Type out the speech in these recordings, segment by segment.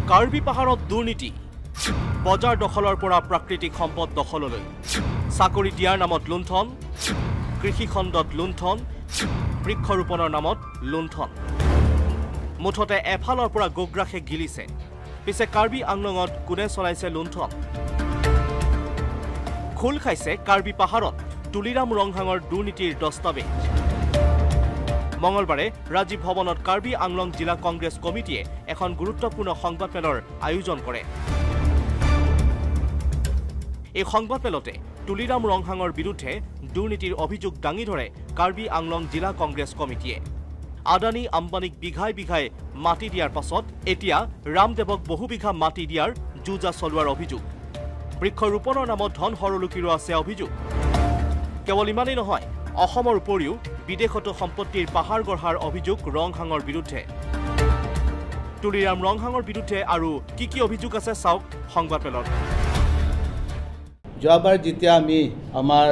কাৰ্বি পাহাৰত দুৰ্নীতি, বজাৰ দখলৰ পৰা প্ৰাকৃতিক সম্পদ দখললৈ, চাকৰি দিয়াৰ নামত লুণ্ঠন, কৃষিখণ্ডত লুণ্ঠন, বৃক্ষৰোপণৰ নামত লুণ্ঠন, মুঠতে এফালৰ পৰা গোগ্ৰাসে গিলিছে। পিছে কাৰ্বি আংলঙত কোনে চলাইছে লুণ্ঠন? খোল খাইছে কাৰ্বি পাহাৰত তুলিৰাম ৰংহাঙৰ দুৰ্নীতিৰ দস্তাবেজ। মঙলবাৰে ৰাজীৱ ভৱনত কাৰ্বি আংলং জিলা কংগ্ৰেছ কমিটিয়ে এখন গুৰুত্বপূৰ্ণ সংবাদমেলৰ আয়োজন কৰে। এই সংবাদমেলতে তুলিৰাম ৰংহাঙৰ বিৰুদ্ধে দুৰ্নীতিৰ অভিযোগ দাঙি ধৰে কাৰ্বি আংলং জিলা কংগ্ৰেছ কমিটিয়ে। আদানী আম্বানীক বিঘাই বিঘাই মাটি দিয়াৰ পাছত এতিয়া ৰামদেৱক বহু বিঘা মাটি দিয়াৰ যুঁজা চলোৱাৰ অভিযোগ। বৃক্ষৰোপণৰ নামত ধন সৰলুকিৰো আছে অভিযোগ। কেৱল ইমানেই নহয়, অসমৰ উপৰিও বিদেশতো সম্পত্তিৰ পাহাৰ গঢ়াৰ অভিযোগ ৰংহাঙৰ বিৰুদ্ধে। তুলিৰাম ৰংহাঙৰ বিৰুদ্ধে আৰু কি কি অভিযোগ আছে চাওক সংবাদমেলত। যোৱাবাৰ যেতিয়া আমি আমাৰ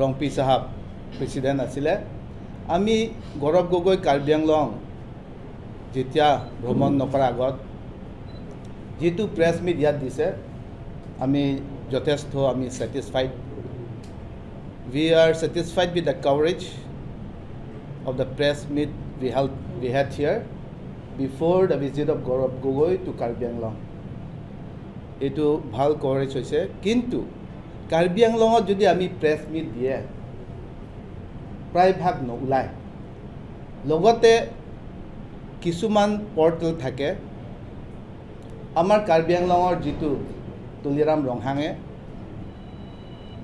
ৰংপি চাহাব প্ৰেচিডেণ্ট আছিলে, আমি গৌৰৱ গগৈ কাৰ্বি আংলং যেতিয়া ভ্ৰমণ নকৰাৰ আগত যিটো প্ৰেছ মিট ইয়াত দিছে, আমি যথেষ্ট আমি satisfied. We are satisfied with the coverage of the press meet we had here before the visit of Gaurav Gogoi to Karbi Anglong. এইটো ভাল কভাৰেজ হৈছে। কিন্তু কাৰ্বি আংলঙত যদি আমি প্ৰেছ মিট দিয়ে, প্ৰায়ভাগ নোলায়। লগতে কিছুমান পৰ্টেল থাকে। আমাৰ কাৰ্বি আংলঙৰ যিটো তুলিৰাম ৰংহাঙে,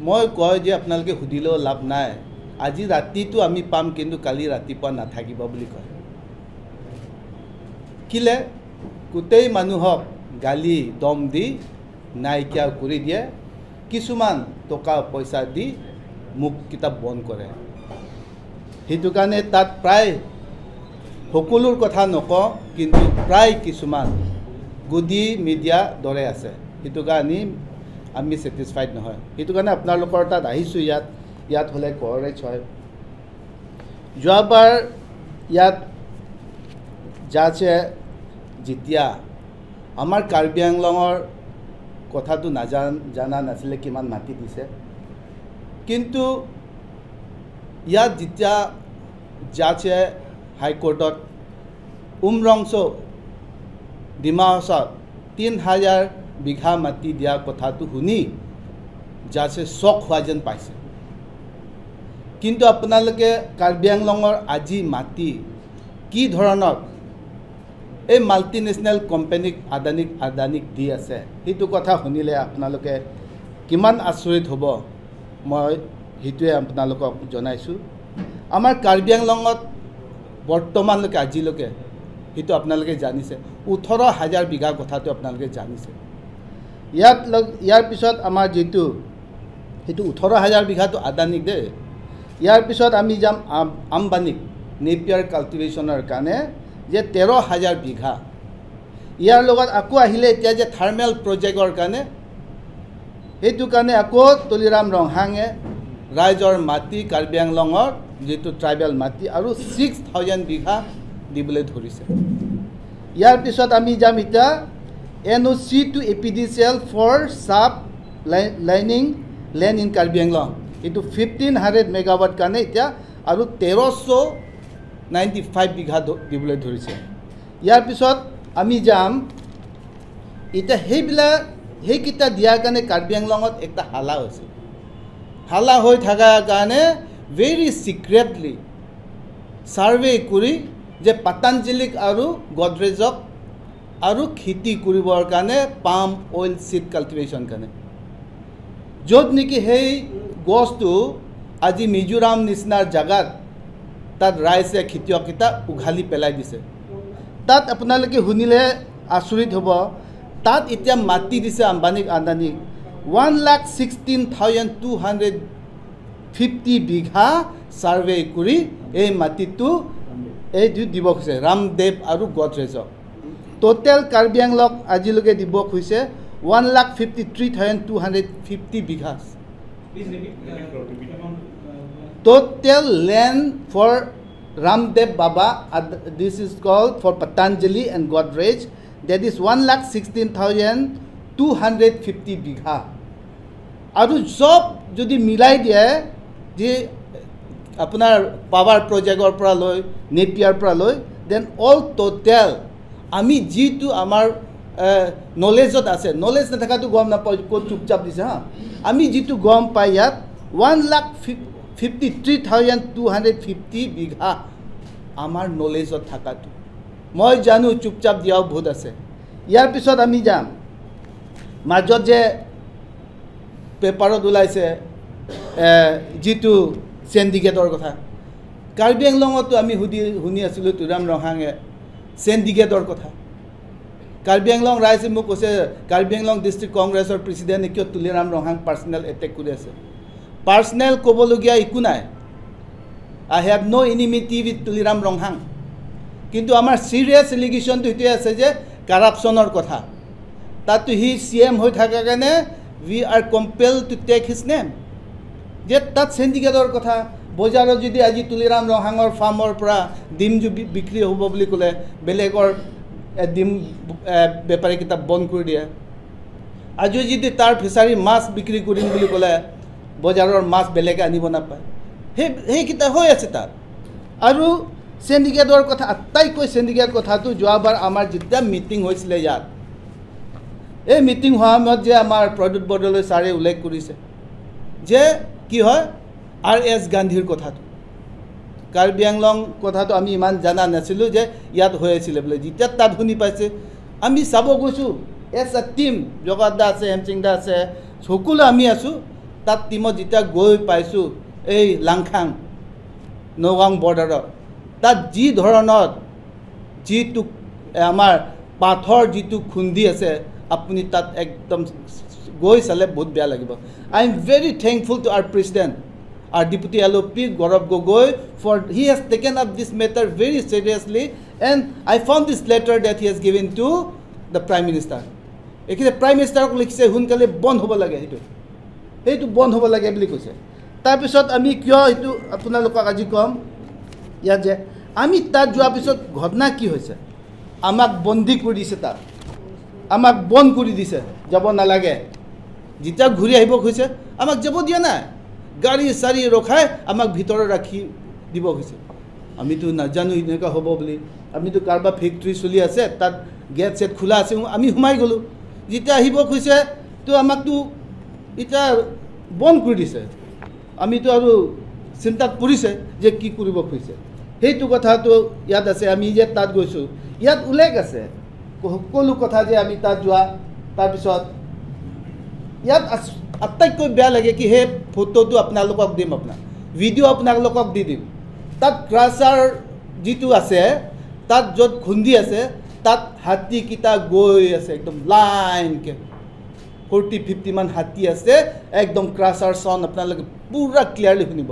মই কয় যে আপোনালোকে সুধিলেও লাভ নাই, আজি ৰাতিটো আমি পাম কিন্তু কালি ৰাতিপুৱা নাথাকিব বুলি কয়। কিলে গোটেই মানুহক গালি দম দি নাইকিয়া কৰি দিয়ে, কিছুমান টকা পইচা দি মুখ কিতাপ বন্ধ কৰে। সেইটো কাৰণে তাত প্ৰায় সকলোৰ কথা নকওঁ, কিন্তু প্ৰায় কিছুমান গুদি মিডিয়া দৰে আছে। সেইটো কাৰণে আমি ছেটিছফাইড নহয়। সেইটো কাৰণে আপোনালোকৰ তাত আহিছোঁ। ইয়াত হ'লে কভাৰেজ হয়। যোৱাবাৰ ইয়াত জাজে যেতিয়া আমাৰ কাৰ্বি আংলঙৰ কথাটো জানা নাছিলে কিমান মাটি দিছে, কিন্তু ইয়াত যেতিয়া জাজে হাইকোৰ্টত উমৰংচ ডিমাহাছাত 3000 বিঘা মাটি দিয়া কথাটো শুনি জাজে চক হোৱা যেন পাইছে। কিন্তু আপোনালোকে কাৰ্বি আংলঙৰ আজি মাটি কি ধৰণত এই মাল্টিনেশ্যনেল কোম্পানীক আদানীক দি আছে, সেইটো কথা শুনিলে আপোনালোকে কিমান আচৰিত হ'ব, মই সেইটোৱে আপোনালোকক জনাইছোঁ। আমাৰ কাৰ্বি আংলঙত বৰ্তমানলৈকে আজিলৈকে সেইটো আপোনালোকে জানিছে, 18,000 বিঘা কথাটো আপোনালোকে জানিছে। ইয়াৰ পিছত আমাৰ যিটো সেইটো 18,000 বিঘাটো আদানীক দেই। ইয়াৰ পিছত আমি যাম আম্বানীক নেপিয়াৰ কাল্টিভেশ্যনৰ কাৰণে যে 13,000 বিঘা। ইয়াৰ লগত আকৌ আহিলে এতিয়া যে থাৰ্মেল প্ৰজেক্টৰ কাৰণে, সেইটো কাৰণে আকৌ তুলিৰাম ৰংহাঙে ৰাইজৰ মাটি কাৰ্বি আংলঙৰ যিটো ট্ৰাইবেল মাটি আৰু 6,000 বিঘা দিবলৈ ধৰিছে। ইয়াৰ পিছত আমি যাম এতিয়া NOC to APDCL for sub lining land in Karbi Anglong, এইটো 1500 মেগাৱাট কাৰণে এতিয়া আৰু 1395 বিঘা দিবলৈ ধৰিছে। ইয়াৰ পিছত আমি যাম এতিয়া সেইকেইটা দিয়াৰ কাৰণে কাৰ্বি আংলঙত একটা হালা হৈছে। হালা হৈ থকাৰ কাৰণে ভেৰি চিক্ৰেটলি ছাৰ্ভে কৰি যে পাতাঞ্জলিক আৰু গডৰেজক আৰু খেতি কৰিবৰ কাৰণে পাম অইল চিড কাল্টিভেশ্যন কাৰণে, য'ত নেকি সেই গছটো আজি মিজোৰাম নিচিনাৰ জেগাত তাত ৰাইজে খেতিয়ককেইটা উঘালি পেলাই দিছে। তাত আপোনালোকে শুনিলে আচৰিত হ'ব, তাত এতিয়া মাটি দিছে আম্বানীক আদানীক 1,16,250 বিঘা ছাৰ্ভে কৰি এই মাটিটো এইটো দিব খুজিছে ৰামদেৱ আৰু গডৰেজক। টোটেল কাৰ্বি আংলং আজিলৈকে দিব খুজিছে 1,53,250 বিঘা। Total land for Ramdev Baba, this is called for Patanjali and Godrej, That is 1,16,250 বিঘা। আৰু চব যদি মিলাই দিয়ে, যি আপোনাৰ পাৱাৰ প্ৰজেক্টৰ পৰা লৈ, নেপিয়াৰ পৰা লৈ, then all total আমি যিটো আমাৰ নলেজত আছে, নলেজ নাথাকাটো গম নাপাওঁ ক'ত চুপচাপ দিছে। হা, আমি যিটো গম পাই ইয়াত 1,53,250 বিঘা আমাৰ নলেজত থকাটো। মই জানো চুপচাপ দিয়াও বহুত আছে। ইয়াৰ পিছত আমি যাম মাজত যে পেপাৰত ওলাইছে যিটো চেণ্ডিকেটৰ কথা, কাৰ্বি আংলঙতো আমি শুনি আছিলোঁ তুলিৰাম ৰংহাঙে চেণ্ডিকেটৰ কথা। কাৰ্বি আংলং ৰাইজে মোক কৈছে, কাৰ্বি আংলং ডিষ্ট্ৰিক্ট কংগ্ৰেছৰ প্ৰেচিডেণ্টে কিয় তুলিৰাম ৰংহাং পাৰ্চনেল এটেক কৰি আছে? পাৰ্চনেল ক'বলগীয়া একো নাই। I have no enmity with Tuliram Ronghang. কিন্তু আমাৰ চিৰিয়াছ এলিগেশ্যনটো সেইটোৱে আছে যে কাৰাপশ্যনৰ কথা। তাতো সি চি এম হৈ থকাৰ কাৰণে we are compel to take his name. যে তাত চেণ্ডিকেটৰ কথা, বজাৰত যদি আজি তুলিৰাম ৰংহাঙৰ ফাৰ্মৰ পৰা ডিম বিক্ৰী হ'ব বুলি ক'লে বেলেগৰ ডিম বেপাৰীকেইটা বন্ধ কৰি দিয়ে। আজিও যদি তাৰ ফিচাৰী মাছ বিক্ৰী কৰিম বুলি ক'লে বজাৰৰ মাছ বেলেগে আনিব নাপায়। সেইকেইটা হৈ আছে তাত। আৰু চেণ্ডিকেটৰ কথা, আটাইতকৈ চেণ্ডিকেট কথাটো যোৱাবাৰ আমাৰ যেতিয়া মিটিং হৈছিলে ইয়াত, এই মিটিং হোৱাৰ সময়ত যে আমাৰ প্ৰদ্যুৎ বৰদলৈ ছাৰে উল্লেখ কৰিছে যে কি হয় আৰ এছ গান্ধীৰ কথাটো, কাৰ্বি আংলং কথাটো আমি ইমান জনা নাছিলোঁ যে ইয়াত হৈ আছিলে বোলে। যেতিয়া তাত শুনি পাইছে, আমি চাব গৈছোঁ এজ এ টীম, জগত দা আছে, হেমচিং দা আছে, সকলো আমি আছোঁ তাত টীমত। যেতিয়া গৈ পাইছোঁ এই লাংখাং নগাঁও বৰ্ডাৰত, তাত যি ধৰণত যিটো আমাৰ পাথৰ যিটো খুন্দি আছে, আপুনি তাত একদম গৈ চালে বহুত বেয়া লাগিব। I am very thankful to our president, our deputy LOP Gaurav Gogoi, for he has taken up this matter very seriously, and I found this letter that he has given to the Prime Minister. এইখিনি prime মিনিষ্টাৰক লিখিছে, সোনকালে বন্ধ হ'ব লাগে, সেইটো বন্ধ হ'ব লাগে বুলি কৈছে। তাৰপিছত আমি কিয় এইটো আপোনালোকক আজি ক'ম ইয়াত যে আমি তাত যোৱাৰ পিছত ঘটনা কি হৈছে, আমাক বন্দী কৰি দিছে তাত, আমাক বন্ধ কৰি দিছে, যাব নালাগে। যেতিয়া ঘূৰি আহিব খুজিছে আমাক যাব দিয়া নাই, গাড়ী চাড়ী ৰখাই আমাক ভিতৰত ৰাখি দিব খুজিছে। আমিতো নাজানো এনেকুৱা হ'ব বুলি, আমিতো কাৰোবাৰ ফেক্টৰী চলি আছে, তাত গেট চেট খোলা আছে, আমি সোমাই গ'লোঁ। যেতিয়া আহিব খুজিছে তো আমাকতো এতিয়া বন্ধ কৰি দিছে। আমিতো আৰু চিন্তাত পৰিছে যে কি কৰিব খুজিছে। সেইটো কথাটো ইয়াত আছে। আমি যে তাত গৈছোঁ, ইয়াত উল্লেখ আছে সকলো কথা যে আমি তাত যোৱা। তাৰপিছত ইয়াত আটাইতকৈ বেয়া লাগে কি, সেই ফটোটো আপোনালোকক দিম, আপোনাক ভিডিঅ' আপোনালোকক দি দিম। তাত ক্ৰাছাৰ যিটো আছে, তাত য'ত খুন্দি আছে, তাত হাতীকেইটা গৈ আছে একদম লাইনকৈ, 40-50 মান হাতী আছে, একদম ক্ৰাছাৰ চাউণ্ড আপোনালোকে পূৰা ক্লিয়াৰলি শুনিব।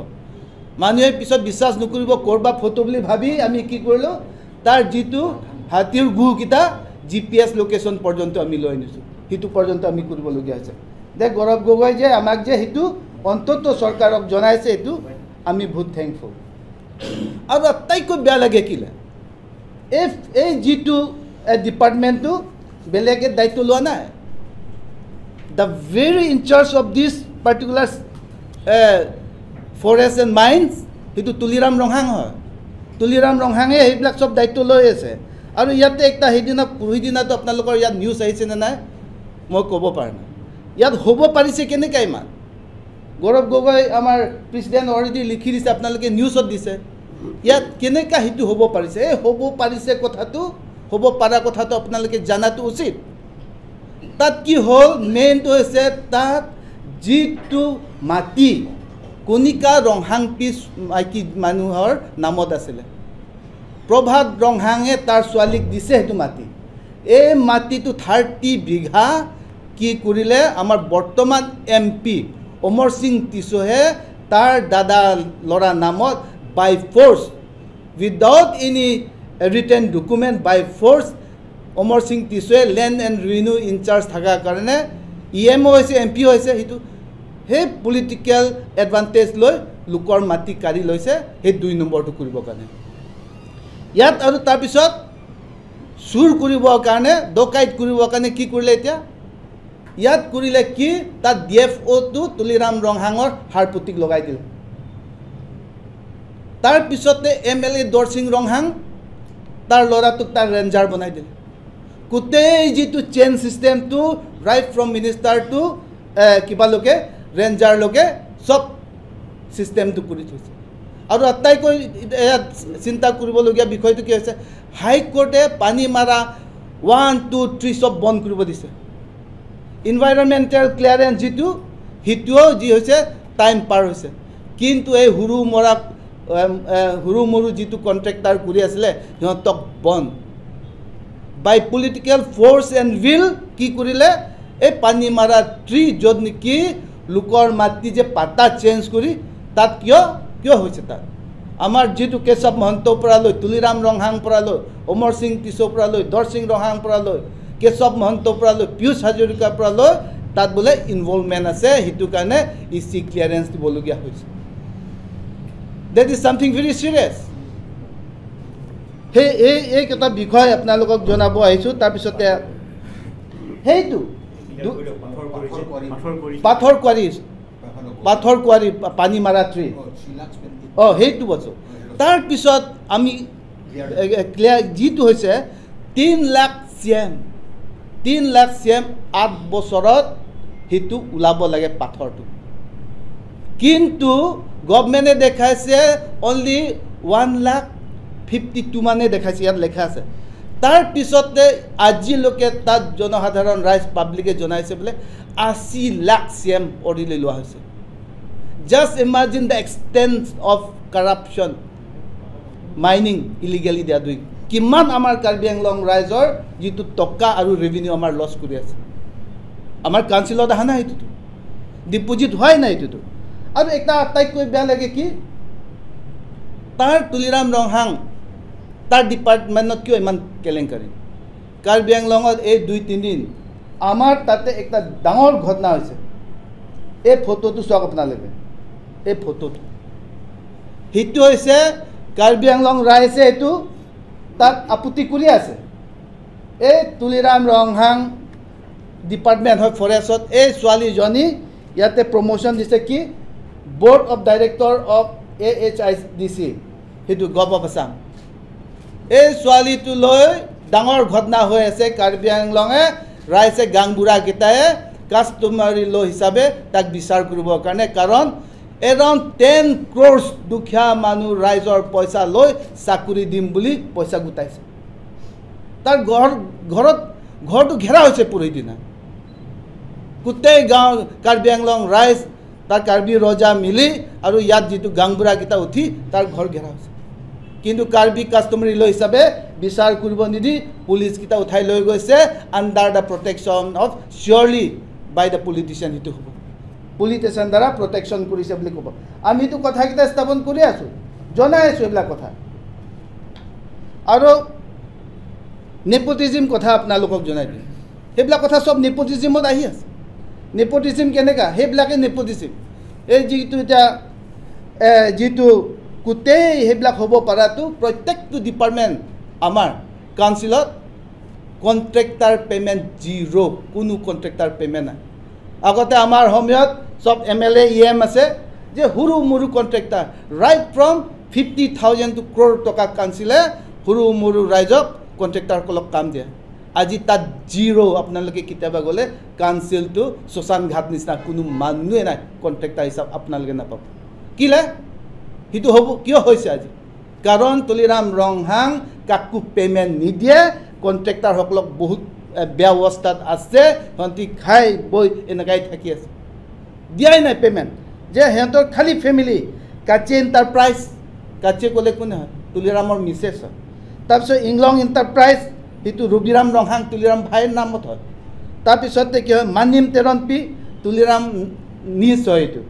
মানুহে পিছত বিশ্বাস নকৰিব, ক'ৰবাত ফটো বুলি ভাবি আমি কি কৰিলোঁ, তাৰ যিটো হাতীৰ গুকেইটা GPS location পৰ্যন্ত আমি লৈ আনিছোঁ, সেইটো পৰ্যন্ত আমি কৰিবলগীয়া হৈছে। দে গৌৰৱ গগৈ যে আমাক যে সেইটো অন্ততঃ চৰকাৰক জনাইছে, সেইটো আমি বহুত থেংকফুল। আৰু আটাইতকৈ বেয়া লাগে কিলে, এই যিটো ডিপাৰ্টমেণ্টটো বেলেগে দায়িত্ব লোৱা নাই। The very in-charge of this particular forest and mines সেইটো তুলিৰাম ৰংহাং হয়। তুলিৰাম ৰংহাঙে সেইবিলাক চব দায়িত্ব লৈ আছে। আৰু ইয়াতে একটা সেইদিনা পৰহিদিনাতো আপোনালোকৰ ইয়াত নিউজ আহিছে নে নাই মই ক'ব পৰা নাই, ইয়াত হ'ব পাৰিছে কেনেকৈ ইমান? গৌৰৱ গগৈ আমাৰ প্ৰেচিডেণ্ট অলৰেডি লিখি দিছে, আপোনালোকে নিউজত দিছে, ইয়াত কেনেকৈ সেইটো হ'ব পাৰিছে? এই হ'ব পাৰিছে কথাটো, হ'ব পৰা কথাটো আপোনালোকে জনাটো উচিত। তাত কি হ'ল, মেইনটো হৈছে তাত যিটো মাটি কণিকা ৰংহাং পিছ মাইকী মানুহৰ নামত আছিলে, প্ৰভাত ৰংহাঙে তাৰ ছোৱালীক দিছে সেইটো মাটি। এই মাটিটো 30 বিঘা কি কৰিলে আমাৰ বৰ্তমান এম পি অমৰ সিং টিছোহে তাৰ দাদা ল'ৰা নামত by force, without any written document, by force Amar Singh টিছোৱে land and revenue in-charge থকাৰ কাৰণে ই এম অ' হৈছে, এম পি হৈছে, সেইটো সেই পলিটিকেল এডভান্টেজ লৈ লোকৰ মাটি কাঢ়ি লৈছে সেই 2 নম্বৰটো কৰিবৰ কাৰণে ইয়াত। আৰু তাৰপিছত চুৰ কৰিবৰ কাৰণে, ডকাইত কৰিবৰ কাৰণে কি কৰিলে এতিয়া ইয়াত কৰিলে কি, তাত ডি এফ অ'টো তুলিৰাম ৰংহাঙৰ হাৰপুতিক লগাই দিলে। তাৰপিছতে এম এল এ দৰচিং ৰংহাং তাৰ ল'ৰাটোক তাৰ ৰেঞ্জাৰ বনাই দিলে। গোটেই যিটো চেইন চিষ্টেমটো ৰাইট ফ্ৰম মিনিষ্টাৰ টু কিবালৈকে ৰেঞ্জাৰলৈকে চব চিষ্টেমটো কৰি থৈছে। আৰু আটাইতকৈ ইয়াত চিন্তা কৰিবলগীয়া বিষয়টো কি হৈছে, হাইকোৰ্টে পানী মাৰা 1 2 3 চব বন্ধ কৰিব দিছে। ইনভাইৰনমেণ্টেল ক্লিয়াৰেঞ্চ যিটো সেইটোও যি হৈছে টাইম পাৰ হৈছে, কিন্তু এই সৰু মৰু যিটো কণ্ট্ৰেক্টাৰ কৰি আছিলে সিহঁতক বন্ধ। By political force and will কি কৰিলে, এই পানী মাৰা ট্ৰি য'ত নেকি লোকৰ মাটি যে পাতা চেঞ্জ কৰি তাত কিয় কিয় হৈছে, তাত আমাৰ যিটো কেশৱ মহন্তৰ পৰা লৈ তুলিৰাম ৰংহাং পৰা লৈ অমৰ সিং টিছ'ৰ পৰা লৈ দৰসিং ৰংহাং পৰা লৈ কেশৱ মহন্তৰ পৰা লৈ পীয়ুষ হাজৰিকাৰ পৰা লৈ তাত বোলে ইনভলভমেণ্ট আছে, সেইটো কাৰণে ই চি ক্লিয়াৰেঞ্চ দিবলগীয়া হৈছে। That is something very serious. সেই এইকেইটা বিষয় আপোনালোকক জনাব আহিছোঁ। তাৰপিছতে সেইটো পাথৰ কোৱাৰী পানী মাৰা ট্ৰি, অঁ সেইটো বস্তু। তাৰপিছত আমি ক্লিয়াৰ যিটো হৈছে 3 lakh C M, 3 lakh C M 8 বছৰত সেইটো ওলাব লাগে পাথৰটো, কিন্তু গভমেণ্টে দেখাইছে অনলি 1,52,000 মানে দেখাইছে, ইয়াত লেখা আছে। তাৰপিছতে আজিলৈকে তাত জনসাধাৰণ ৰাইজ পাব্লিকে জনাইছে বোলে 80 লাখ চি এম অৰিলৈ লোৱা হৈছে। Just imagine the extent of corruption, mining illegally they are doing. কিমান আমাৰ কাৰ্বি আংলং ৰাইজৰ যিটো টকা আৰু ৰেভিনিউ আমাৰ লছ কৰি আছে। আমাৰ কাউন্সিলত অহা নাই, সেইটোতো ডিপ'জিট হোৱাই নাই এইটোতো। আৰু এটা আটাইতকৈ বেয়া লাগে কি, তাৰ তুলিৰাম ৰংহাং তাৰ ডিপাৰ্টমেণ্টত কিয় ইমান কেলেংকাৰী। কাৰ্বি আংলঙত এই 2-3 দিন আমাৰ তাতে এটা ডাঙৰ ঘটনা হৈছে। এই ফটোটো চাওক আপোনালোকে, এই ফটোটো সেইটো হৈছে কাৰ্বি আংলং ৰাইজে এইটো তাত আপত্তি কৰি আছে। এই তুলিৰাম ৰংহাং ডিপাৰ্টমেণ্ট হয় ফৰেষ্টত, এই ছোৱালীজনী ইয়াতে প্ৰমোশ্যন দিছে কি board of director of AHIDC, সেইটো গভ অফ আছাম। এই ছোৱালীটো লৈ ডাঙৰ ঘটনা হৈ আছে। কাৰ্বি আংলঙে ৰাইজে গাংবুঢ়াকেইটাই কাষ্টমাৰী ল' হিচাপে তাক বিচাৰ কৰিবৰ কাৰণে, কাৰণ এৰাউণ্ড 10 ক্ৰ'ৰ্ছ দুখীয়া মানুহ ৰাইজৰ পইচা লৈ চাকৰি দিম বুলি পইচা গোটাইছে। তাৰ ঘৰটো ঘেৰা হৈছে পৰহি দিনা। গোটেই গাঁও কাৰ্বি আংলং ৰাইজ তাৰ কাৰ্বি ৰজা মিলি আৰু ইয়াত যিটো গাংবুঢ়াকেইটা উঠি তাৰ ঘৰ ঘেৰা হৈছে, কিন্তু কাৰ্বি কাষ্টমাৰী ল' হিচাপে বিচাৰ কৰিব নিদি পুলিচকেইটা উঠাই লৈ গৈছে under the protection of surely by the politician. সেইটো হ'ব পলিটিচিয়ান দ্বাৰা প্ৰটেকশ্যন কৰিছে বুলি ক'ব। আমিতো কথাকেইটা স্থাপন কৰি আছোঁ, জনাই আছোঁ এইবিলাক কথা। আৰু নেপটিজিম কথা আপোনালোকক জনাই দিম, সেইবিলাক কথা চব নেপটিজিমত আহি আছে। নেপটিজিম কেনেকুৱা, সেইবিলাকে নেপটিজিম। এই যিটো এতিয়া যিটো গোটেই সেইবিলাক হ'ব পৰাটো প্ৰত্যেকটো ডিপাৰ্টমেণ্ট আমাৰ কাউন্সিলত কণ্ট্ৰেক্টাৰ পে'মেণ্ট জিৰ', কোনো কণ্ট্ৰেক্টাৰ পে'মেণ্ট নাই। আগতে আমাৰ সময়ত চব M L A E M আছে যে সৰু মৰু contractor right from 50,000 to crore টকা কাউন্সিলে সৰু মৰু ৰাইজক কণ্ট্ৰেক্টাৰসকলক কাম দিয়ে। আজি তাত জিৰ'। আপোনালোকে কেতিয়াবা গ'লে কাউন্সিলটো শ্মশান ঘাট নিচিনা, কোনো মানুহে নাই, কণ্ট্ৰেক্টাৰ হিচাপ আপোনালোকে নাপাব। কিলে সেইটো হ'ব কিয় হৈছে আজি? কাৰণ তুলিৰাম ৰংহাং কাকো পে'মেণ্ট নিদিয়ে, কণ্ট্ৰেক্টাৰসকলক বহুত বেয়া অৱস্থাত আছে, সিহঁতি খাই বৈ এনেকুৱাই থাকি আছে, দিয়াই নাই পে'মেণ্ট। যে সিহঁতৰ খালী ফেমিলি কাচে এণ্টাৰপ্ৰাইজ, কাচে ক'লে কোনে হয়, তুলিৰামৰ মিছেছ হয়। তাৰপিছত ইংলং এণ্টাৰপ্ৰাইজ, সেইটো ৰবিৰাম ৰংহাং তুলিৰাম ভাইৰ নামত হয়। তাৰপিছতে কি হয়, মানিম তেৰণপি তুলিৰাম নিজ হয় এইটো।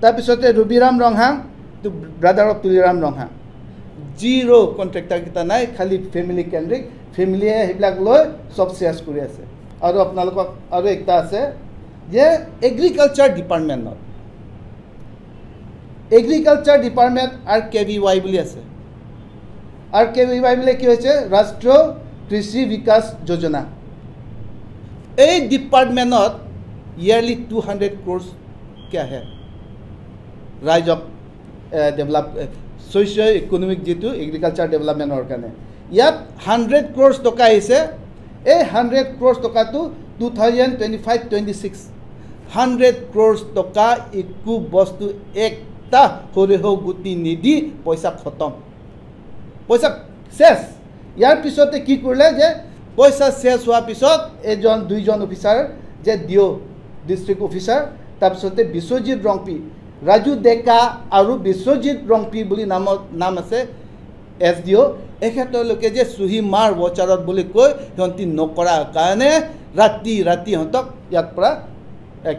তাৰপিছতে ৰবিৰাম ৰংহাং, এইটো brother of Tuliram Ronghang. Zero' কণ্ট্ৰেক্টাৰকেইটা নাই, খালী ফেমিলি কেন্দ্ৰিক, ফেমিলিয়ে সেইবিলাক লৈ চব চেয়াৰ্ছ কৰি আছে। আৰু আপোনালোকক আৰু একটা আছে যে এগ্ৰিকালচাৰ ডিপাৰ্টমেণ্টত, এগ্ৰিকালচাৰ ডিপাৰ্টমেণ্ট RKVY বুলি আছে। RKVY বুলি কি হৈছে, ৰাষ্ট্ৰীয় কৃষি বিকাশ যোজনা, এই ডিপাৰ্টমেণ্টত ইয়েৰলি 200 ক্ৰ'ৰ্ছকৈ আহে ৰাইজক ডেভেলপ ছ'চিঅ' ইকনমিক যিটো এগ্ৰিকালচাৰ ডেভেলপমেণ্টৰ কাৰণে। ইয়াত 100 ক্ৰ'ৰ্ছ টকা আহিছে। এই 100 ক্ৰ'ৰ্ছ টকাটো 2025-26 100 ক্ৰ'ৰ্ছ টকা একো বস্তু একটা সৰিয়হ গুটি নিদি পইচা খতম, পইচা শেষ। ইয়াৰ পিছতে কি কৰিলে যে পইচা শেষ হোৱাৰ পিছত এজন দুইজন অফিচাৰ যে ডিঅ' ডিষ্ট্ৰিক্ট অফিচাৰ, তাৰপিছতে বিশ্বজিৎ ৰংপি, ৰাজু ডেকা আৰু বিশ্বজিৎ ৰংপি বুলি নাম আছে এছ ডি অ', এখেতলোকে যে চহী মাৰ ৱাচাৰত বুলি কৈ সিহঁতি নকৰাৰ কাৰণে ৰাতি ৰাতি সিহঁতক ইয়াৰ পৰা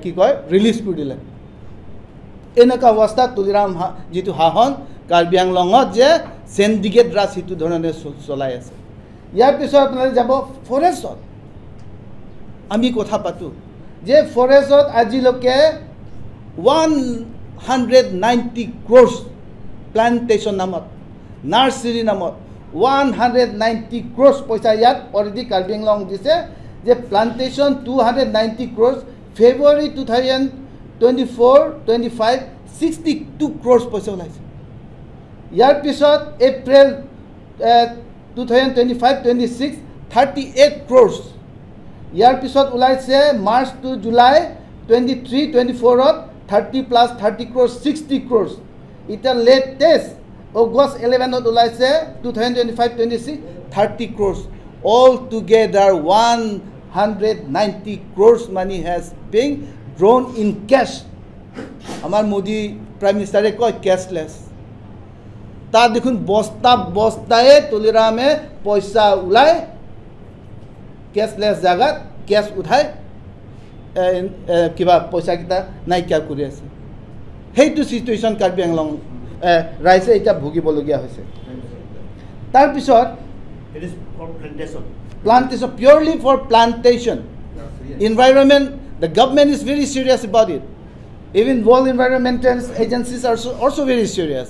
কি কয় ৰিলিজ কৰি দিলে। এনেকুৱা অৱস্থাত তুলিৰাম যিটো শাসন কাৰ্বি আংলঙত যে চেণ্ডিকেট ৰাজ সেইটো ধৰণে চলাই আছে। ইয়াৰ পিছত আপোনালোকে যাব ফৰেষ্টত, আমি কথা পাতোঁ যে ফৰেষ্টত আজিলৈকে 190 ক্ৰ'ৰ্ছ প্লান্টেশ্যন নামত, নাৰ্চাৰী নামত 190 ক্ৰ'ৰ্ছ পইচা ইয়াত অলৰেডি কাৰ্বি আংলং দিছে যে প্লান্টেশ্যন 290 ক্ৰ'ৰ্ছ, ফেব্ৰুৱাৰী 2024-25 62 ক্ৰ'ৰ্ছ পইচা ওলাইছে। ইয়াৰ পিছত এপ্ৰিল 2025-26 38 ক্ৰ'ৰ্ছ, ইয়াৰ পিছত ওলাইছে March to July 23-24 30 plus 30 crores 60 crores. এতিয়া লেটেষ্ট অগষ্ট 11 ওলাইছে 2025-26 30 crores. All together 190 crores money has been drawn in cash. আমাৰ মোদী প্ৰাইম মিনিষ্টাৰে কয় কেছলেছ, তাত দেখোন বস্তা বস্তায়ে তুলিৰামে পইচা ওলাই কেছলেছ জেগাত কেছ উঠাই কিবা পইচাকেইটা নাইকিয়া কৰি আছে। সেইটো চিটুৱেশ্যন কাৰ্বি আংলং ৰাইজে এতিয়া ভুগিবলগীয়া হৈছে। তাৰপিছত plantation, purely for plantation environment, the government is very serious about it. Even world environmental agencies are also very serious.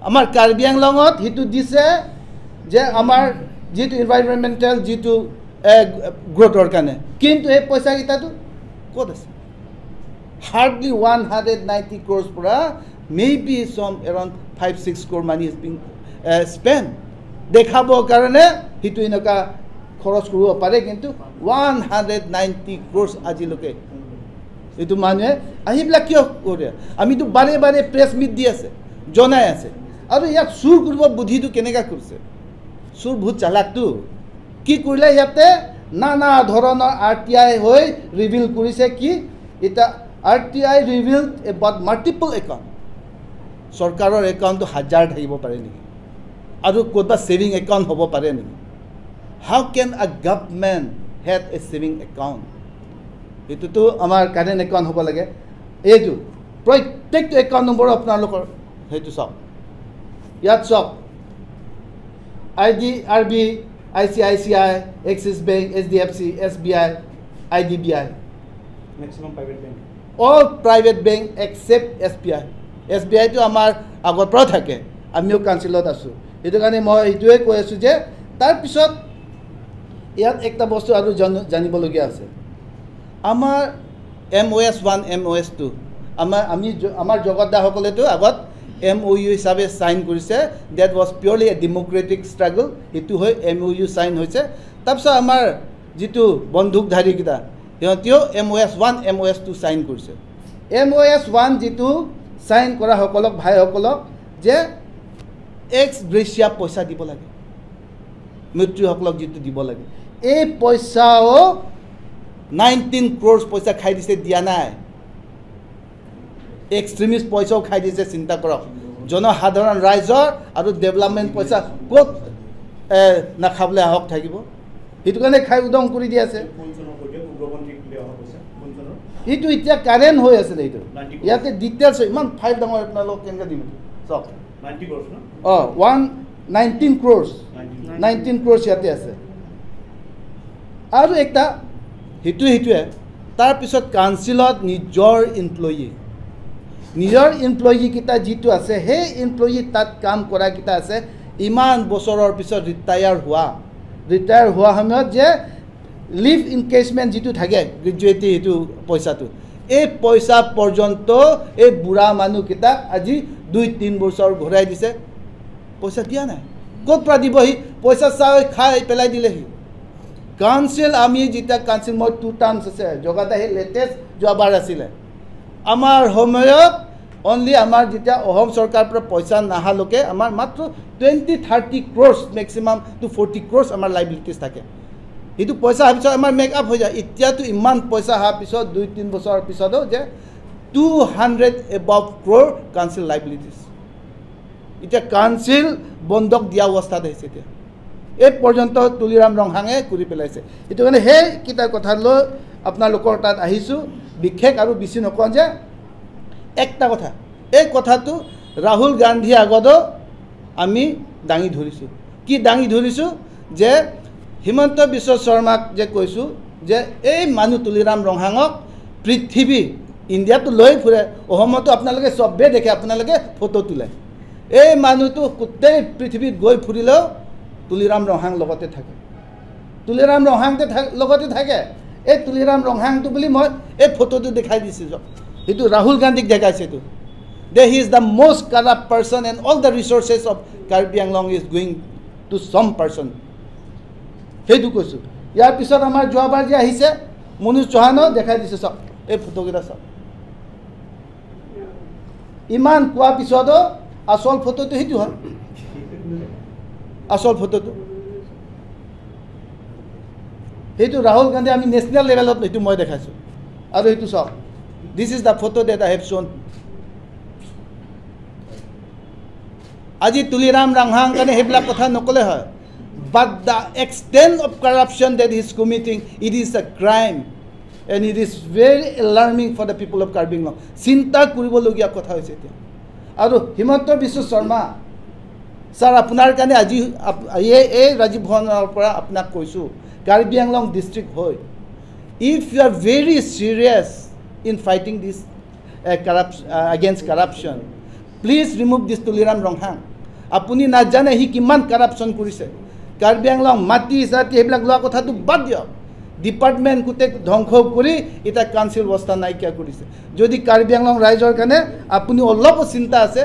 আমাৰ কাৰ্বি আংলঙত সেইটো দিছে যে আমাৰ যিটো এনভাইৰমেণ্টেল যিটো গ্ৰ'থৰ কাৰণে, কিন্তু এই পইচাকেইটাটো ক'ত আছে? হাৰ্ডলি 190 ক্ৰ'ৰ্ছ পৰা may be some around 5-6 crore money is being spend. দেখাবৰ কাৰণে সেইটো এনেকুৱা খৰচ কৰিব পাৰে, কিন্তু 190 ক্ৰ'ৰ্ছ আজিলৈকে এইটো মানুহে সেইবিলাক কিয় কৰে? আমিতো বাৰে বাৰে প্ৰেছ মিট দি আছে, জনাই আছে। আৰু ইয়াক চুৰ কৰিব বুদ্ধিটো কেনেকৈ কৰিছে? চুৰ বহুত চালাকটো। কি কৰিলে ইয়াতে নানা ধৰণৰ RTI হৈ ৰিভিল কৰিছে কি এতিয়া RTI reveal about multiple account. চৰকাৰৰ একাউণ্টটো হাজাৰ থাকিব পাৰে নেকি? আৰু ক'ৰবাত ছেভিং একাউণ্ট হ'ব পাৰে নেকি? How can a government had a saving account? এইটোতো আমাৰ কাৰেণ্ট একাউণ্ট হ'ব লাগে। এইটো প্ৰত্যেকটো একাউণ্ট নম্বৰ আপোনালোকৰ সেইটো চাওক, ইয়াত চাওক IDRB, ICICI, Axis Bank, HDFC, SBI, IDBI, maximum private bank, all private bank except SBI. SBIটো আমাৰ আগৰ পৰাও থাকে, আমিও কাউন্সিলত আছোঁ। সেইটো কাৰণে মই এইটোৱে কৈ আছোঁ যে তাৰপিছত ইয়াত একটা বস্তু আৰু জানিবলগীয়া আছে। আমাৰ MOS 1, MOS 2, আমাৰ জগতদাসকলেতো আগত MOU হিচাপে চাইন কৰিছে। That was purely a democratic struggle. সেইটো হৈ MOU sign হৈছে। তাৰপিছত আমাৰ যিটো বন্দুকধাৰীকেইটা সিহঁতেও MOS 1, MOS 2 sign কৰিছে। MOS 1 যিটো চাইন কৰাসকলক ভাইসকলক যে এক্স গ্ৰেচিয়া পইচা দিব লাগে, মৃত্যুসকলক যিটো দিব লাগে, এই পইচাও 19 ক্ৰ'ৰ্ছ পইচা খাই দিছে, দিয়া নাই। এক্সট্ৰিমিষ্ট পইচাও খাই দিছে। চিন্তা কৰক, জনসাধাৰণ ৰাইজৰ আৰু ডেভেলপমেণ্ট পইচা ক'ত নাখাবলৈ আহক থাকিব? সেইটো কাৰণে খাই উদং কৰি দি আছে। সেইটো এতিয়া কাৰেণ্ট হৈ আছিলে, এইটো ইয়াতে ডিটেইলছ ইমান ফাইল ডাঙৰ আপোনালোকক কেনেকৈ দিম চাওক। অঁ, 119 ক্ৰ'ৰ্ছ, 19 ক্ৰ'ৰ্ছ ইয়াতে আছে। আৰু একটা সেইটোৱে তাৰপিছত কাউন্সিলত নিজৰ এমপ্লয়ী, নিজৰ এমপ্লয়ীকেইটা যিটো আছে, সেই এমপ্লয়ী তাত কাম কৰাকেইটা আছে, ইমান বছৰৰ পিছত ৰিটায়াৰ হোৱা ৰিটায়াৰ হোৱা সময়ত যে লিভ ইনকেজমেণ্ট যিটো থাকে গ্ৰেজুৱেটি সেইটো পইচাটো, এই পইচা পৰ্যন্ত এই বুঢ়া মানুহকেইটাক আজি 2-3 বছৰ ঘূৰাই দিছে, পইচা দিয়া নাই। ক'ত পৰা দিবহি পইচা? চাই খাই পেলাই দিলেহি। কাউন্সিল আমি যেতিয়া কাউন্সিল মই 2 টাৰ্মছ আছে, জগাত আহি লেটেষ্ট যোৱাবাৰ আছিলে আমাৰ সময়ত অনলি আমাৰ যেতিয়া অসম চৰকাৰৰ পৰা পইচা নাহালৈকে আমাৰ মাত্ৰ 20-30 ক্ৰ'ৰ্ছ মেক্সিমাম টু 40 ক্ৰ'ৰ্ছ আমাৰ লাইবিলিটিছ থাকে। সেইটো পইচা অহাৰ পিছত আমাৰ মেকআপ হৈ যায়। এতিয়াতো ইমান পইচা অহাৰ পিছত 2-3 বছৰৰ পিছতো যে 200 এবভ ক্ৰ'ৰ কাউন্সিল লাইবিলিটিছ, এতিয়া কাউন্সিল বন্ধক দিয়া অৱস্থাত আহিছে। এতিয়া এই পৰ্যন্ত তুলিৰাম ৰংহাঙে কৰি পেলাইছে। সেইটো কাৰণে সেইকেইটা কথা লৈ আপোনালোকৰ তাত আহিছোঁ, বিশেষ আৰু বেছি নকওঁ। যে একটা কথা, এই কথাটো ৰাহুল গান্ধীৰ আগতো আমি দাঙি ধৰিছোঁ। কি দাঙি ধৰিছোঁ? যে হিমন্ত বিশ্ব শৰ্মাক যে কৈছোঁ যে এই মানুহ তুলিৰাম ৰংহাঙক পৃথিৱী ইণ্ডিয়াটো লৈ ফুৰে, অসমতো আপোনালোকে চবেই দেখে, আপোনালোকে ফটো তোলে। এই মানুহটো গোটেই পৃথিৱীত গৈ ফুৰিলেও তুলিৰাম ৰংহাং লগতে থাকে, তুলিৰাম ৰংহাংটো লগতে থাকে। এই তুলিৰাম ৰংহাংটো বুলি মই এই ফটোটো দেখাই দিছোঁ, সেইটো ৰাহুল গান্ধীক দেখাইছে। এইটো দে he is the most corrupt person and all the resources of Karbi Anglong is going to some person, সেইটো কৈছোঁ। ইয়াৰ পিছত আমাৰ যোৱাবাৰ যে আহিছে মনোজ চৌহানো দেখাই দিছে, চাওক এই ফটোকেইটা চাওক। ইমান কোৱাৰ পিছতো আচল ফটোটো সেইটো হয়, আচল ফটোটো সেইটো ৰাহুল গান্ধী আমি নেশ্যনেল লেভেলত সেইটো মই দেখাইছোঁ। আৰু সেইটো চাওক, this is the photo that I have shown. আজি তুলিৰাম ৰংহাং কাৰণে সেইবিলাক কথা নক'লে হয়, but the extent of corruption that is committing, it is a crime and it is very alarming for the people of Karbi Anglong. চিন্তা কৰিবলগীয়া কথা হৈছে এতিয়া। আৰু হিমন্ত বিশ্ব শৰ্মা ছাৰ, আপোনাৰ কাৰণে আজি এই ৰাজীৱ ভৱনৰ পৰা আপোনাক কৈছোঁ, কাৰ্বি আংলং ডিষ্ট্ৰিক্ট হৈ if you are very serious in fighting this against corruption, please remove this Tuliram Ronghang. আপুনি নাজানে সি কিমান কাৰাপশ্যন কৰিছে। কাৰ্বি আংলং মাটি চাটি সেইবিলাক লোৱা কথাটো বাদ দিয়ক, ডিপাৰ্টমেণ্ট গোটেই ধ্বংস কৰি এতিয়া কাউন্সিল অৱস্থা নাইকিয়া কৰিছে। যদি কাৰ্বি আংলং ৰাইজৰ কাৰণে আপুনি অলপো চিন্তা আছে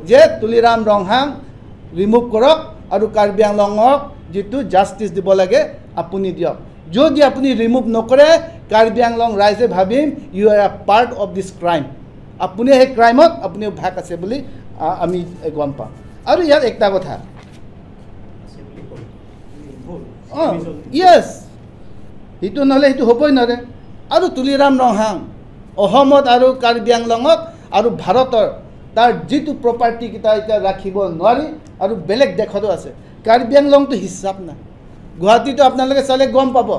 যে তুলিৰাম ৰংহাং ৰিমুভ কৰক আৰু কাৰ্বি আংলঙক যিটো জাষ্টিছ দিব লাগে আপুনি দিয়ক। যদি আপুনি ৰিমুভ নকৰে, কাৰ্বি আংলং ৰাইজে ভাবিম you are a part of this crime, আপুনি সেই ক্ৰাইমত আপুনিও ভাগ আছে বুলি আমি গম পাওঁ। আৰু ইয়াত একটা কথা, অঁ য়েছ, সেইটো নহ'লে সেইটো হ'বই নোৱাৰে। আৰু তুলিৰাম ৰংহাং অসমত আৰু কাৰ্বি আংলঙত আৰু ভাৰতৰ তাৰ যিটো প্ৰপাৰ্টিকেইটা এতিয়া ৰাখিব নোৱাৰি, আৰু বেলেগ দেশতো আছে। কাৰ্বি আংলংটো হিচাপ নাই, গুৱাহাটীতো আপোনালোকে চালে গম পাব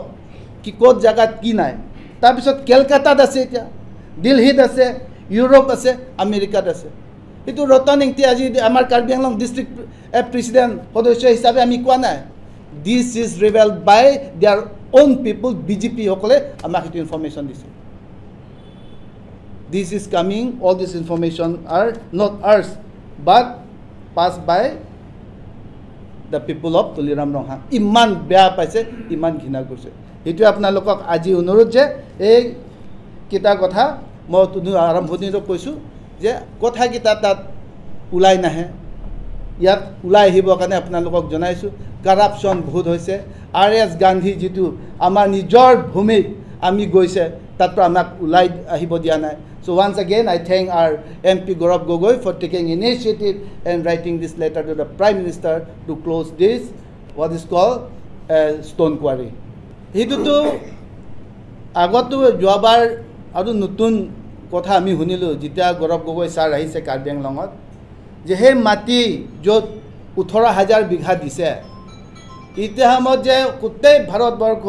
কি ক'ত জেগাত কি নাই। তাৰপিছত কেলকাতাত আছে, এতিয়া দিল্লীত আছে, ইউৰোপ আছে, আমেৰিকাত আছে। সেইটো ৰতন ইংতি আজি আমাৰ কাৰ্বি আংলং ডিষ্ট্ৰিক্ট প্ৰেচিডেণ্ট সদস্য হিচাপে আমি কোৱা নাই, this is revealed by their own people, বিজেপিসকলে আমাক সেইটো ইনফৰ্মেশ্যন দিছে। This is coming, all this information are not ours but pass by the people of Tuliram Ronghang. ইমান বেয়া পাইছে, ইমান ঘৃণা কৰিছে। সেইটোৱে আপোনালোকক আজি অনুৰোধ যে এইকেইটা কথা মই আৰম্ভণিতো কৈছোঁ যে কথাকেইটা তাত ওলাই নাহে, ইয়াত ওলাই আহিবৰ কাৰণে আপোনালোকক জনাইছোঁ। কাৰাপশ্যন বহুত হৈছে। আৰ এছ গান্ধী যিটো আমাৰ নিজৰ ভূমিত আমি গৈছে, তাত পৰা আমাক ওলাই আহিব দিয়া নাই। So once again I thank our MP Gaurav Gogoi for taking initiative and writing this letter to the Prime Minister to close this what is call stone quarry. সেইটোতো আগতো যোৱাবাৰ আৰু নতুন কথা আমি শুনিলোঁ যেতিয়া গৌৰৱ গগৈ ছাৰ আহিছে কাৰ্বি আংলঙত, যে সেই মাটি য'ত 18,000 বিঘা দিছে, এতিয়া সময়ত যে গোটেই ভাৰতবৰ্ষ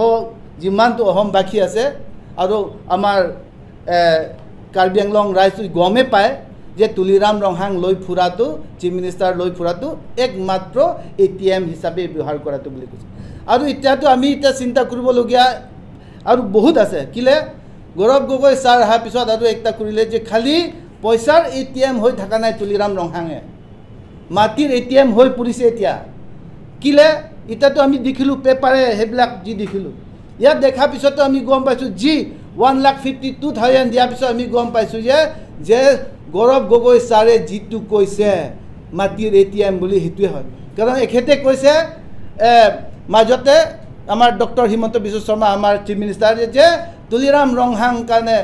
যিমানটো অসমবাসী আছে আৰু আমাৰ কাৰ্বি আংলং ৰাইজ গমেই পায় যে তুলিৰাম ৰংহাং লৈ ফুৰাটো, চিফ মিনিষ্টাৰ লৈ ফুৰাটো একমাত্ৰ ATM হিচাপে ব্যৱহাৰ কৰাটো বুলি কৈছে। আৰু এতিয়াতো আমি এতিয়া চিন্তা কৰিবলগীয়া আৰু বহুত আছে। কিলে গৌৰৱ গগৈ ছাৰ অহাৰ পিছত আৰু একটা কৰিলে যে খালী পইচাৰ ATM হৈ থকা নাই তুলিৰাম ৰংহাঙে, মাটিৰ ATM হৈ পৰিছে এতিয়া। কিলে এতিয়াতো আমি দেখিলোঁ পেপাৰে সেইবিলাক যি দেখিলোঁ, ইয়াত দেখাৰ পিছতো আমি গম পাইছোঁ যি 1,52,000 দিয়াৰ পিছত আমি গম পাইছোঁ যে যে গৌৰৱ গগৈ ছাৰে যিটো কৈছে মাটিৰ ATM বুলি, সেইটোৱে হয়। কাৰণ এখেতে কৈছে মাজতে আমাৰ ডক্টৰ হিমন্ত বিশ্ব শৰ্মা আমাৰ চিফ মিনিষ্টাৰ যে তুলিৰাম ৰংহাং কাৰণে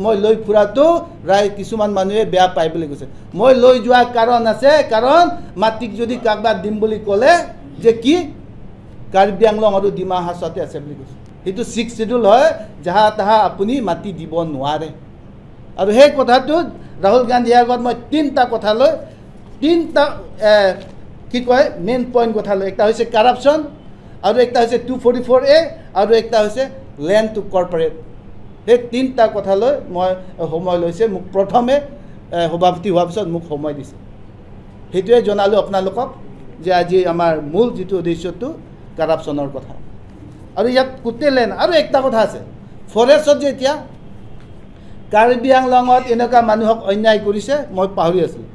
মই লৈ ফুৰাটো ৰায় কিছুমান মানুহে বেয়া পায় বুলি কৈছে। মই লৈ যোৱাৰ কাৰণ আছে, কাৰণ মাটিক যদি কাৰোবাক দিম বুলি ক'লে যে কি কাৰ্বি আংলং আৰু ডিমা হাছাওতে আছে বুলি কৈছে। সেইটো 6 শ্বেডিউল হয়, যাহা তাহা আপুনি মাটি দিব নোৱাৰে। আৰু সেই কথাটো ৰাহুল গান্ধীৰ আগত মই তিনিটা কথা লৈ, তিনিটা কি কয় মেইন পইণ্ট কথা লৈ, একটা হৈছে কাৰাপশ্যন, আৰু একটা হৈছে 244A, আৰু একটা হৈছে লেণ্ড টু কৰ্পৰেট। সেই তিনিটা কথা লৈ মই সময় লৈছে, মোক প্ৰথমে সভাপতি হোৱাৰ পিছত মোক সময় দিছে। সেইটোৱে জনালোঁ আপোনালোকক যে আজি আমাৰ মূল যিটো উদ্দেশ্যটো কাৰাপশ্যনৰ কথা। আৰু ইয়াত গোটেই লেণ্ড আৰু একটা কথা আছে, ফৰেষ্টত যে এতিয়া কাৰ্বি আংলঙত এনেকুৱা মানুহক অন্যায় কৰিছে, মই পাহৰি আছিলোঁ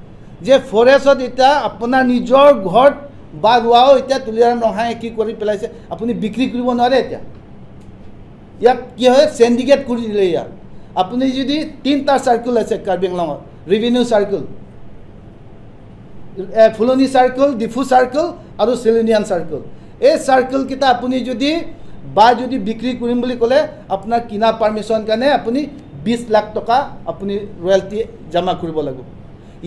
যে ফৰেষ্টত এতিয়া আপোনাৰ নিজৰ ঘৰত বা ৰোৱাও এতিয়া তুলিৰাম ৰংহাঙে কি কৰি পেলাইছে, আপুনি বিক্ৰী কৰিব নোৱাৰে। এতিয়া ইয়াত কি হয়, চেণ্ডিকেট কৰি দিলে। ইয়াত আপুনি যদি তিনিটা চাৰ্কুল আছে Karbi আংলঙত, revenue circle, Phuloni circle, Diphu circle আৰু চেলুনিয়ান চাৰ্কুল, এই চাৰ্কুলকেইটা আপুনি যদি বা যদি বিক্ৰী কৰিম বুলি ক'লে আপোনাৰ কিনা পাৰ্মিশ্যন কাৰণে আপুনি 20 লাখ টকা আপুনি ৰয়েলটি জমা কৰিব লাগিব।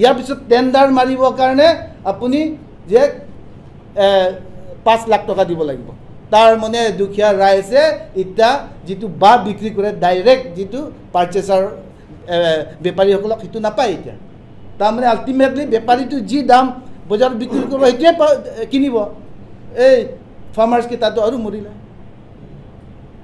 ইয়াৰ পিছত টেণ্ডাৰ মাৰিবৰ কাৰণে আপুনি যে 5 লাখ টকা দিব লাগিব। তাৰ মানে দুখীয়া ৰাইজে এতিয়া যিটো বা বিক্ৰী কৰে ডাইৰেক্ট যিটো পাৰ্চেচাৰ বেপাৰীসকলক সেইটো নাপায় এতিয়া। তাৰমানে আল্টিমেটলি বেপাৰীটো যি দাম বজাৰত বিক্ৰী কৰিব সেইটোৱে কিনিব, এই ফাৰ্মাৰ্ছকেইটাতো আৰু মৰিলে।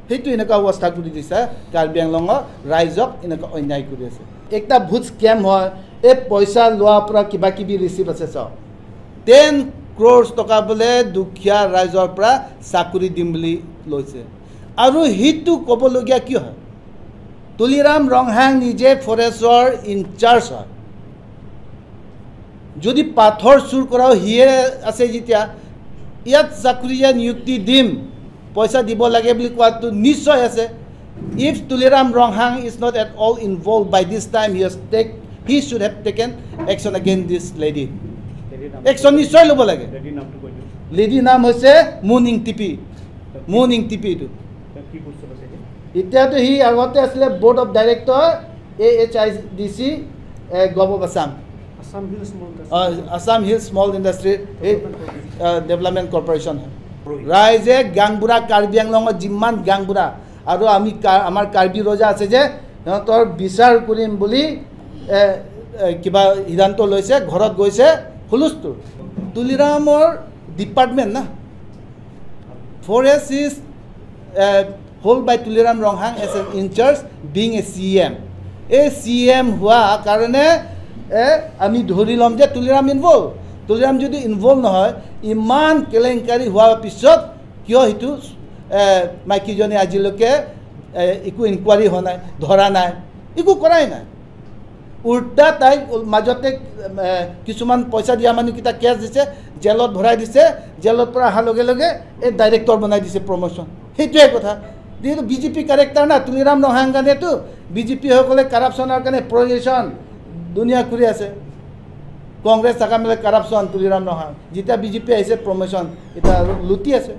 সেইটো এনেকুৱা অৱস্থা কৰি দিছে কাৰ্বি আংলঙৰ ৰাইজক, এনেকুৱা অন্যায় কৰি আছে। একটা ভূত স্কেম হয়, এই পইচা লোৱাৰ পৰা কিবা কিবি ৰিচিভ আছে চাওক, 10 crores টকা বোলে দুখীয়া ৰাইজৰ পৰা চাকৰি দিম বুলি লৈছে। আৰু সেইটো ক'বলগীয়া কি হয়, তুলিৰাম ৰংহাং নিজে ফৰেষ্টৰ ইনচাৰ্জ হয়, যদি পাথৰ চুৰ কৰাও সিয়ে আছে, যেতিয়া ইয়াত চাকৰিয়া নিযুক্তি দিম পইচা দিব লাগে বুলি কোৱাটো নিশ্চয় আছে। If Tuliram Ronghang is not at all involve by this time, he should have taken action against this lady. Action নিশ্চয় ল'ব লাগে। লেডি নাম হৈছে মুন ইংটিপি, মুন ইংটিপি। এইটো এতিয়াতো সি আগতে আছিলে board of director AHIDC gov of Assam, Assam hill small industry এই ডেভেলপমেণ্ট কৰ্পৰেশ্যন হয়। ৰাইজে গাংবুঢ়া, কাৰ্বি আংলঙত যিমান গাংবুঢ়া আৰু আমি আমাৰ কাৰ্বি ৰজা আছে যে সিহঁতৰ বিচাৰ কৰিম বুলি কিবা সিদ্ধান্ত লৈছে, ঘৰত গৈছে হুলস্থুল। তুলিৰামৰ ডিপাৰ্টমেণ্ট না, forest is hold by Tuliram Ronghang as an incharge being a CM। এই CM হোৱা কাৰণে আমি ধৰি ল'ম যে তুলিৰাম ইনভল্ভ। তুলিৰাম যদি ইনভল্ভ নহয়, ইমান কেলেংকাৰী হোৱাৰ পিছত কিয় সেইটো মাইকীজনী আজিলৈকে একো ইনকুৱাৰী হোৱা নাই, ধৰা নাই, একো কৰাই নাই। উল্টা তাইক মাজতে কিছুমান পইচা দিয়া মানুহকেইটা কেছ দিছে, জেলত ভৰাই দিছে, জেলত পৰা অহাৰ লগে লগে এই ডাইৰেক্টৰ বনাই দিছে প্ৰমোশ্যন। সেইটোৱে কথা। যিহেতু বিজেপি কাৰেক্টাৰ না তুলিৰাম ৰংহাং কাৰণেতো বিজেপিসকলে কাৰাপশ্যনৰ কাৰণে প্ৰজেকশ্যন দুনীয়া কৰি আছে। কংগ্ৰেছ থকা মানে কাৰাপশ্যন তুলিৰাম ৰংহাং, যেতিয়া বিজেপি আহিছে প্ৰমোশ্যন, এতিয়া আৰু লুটি আছে।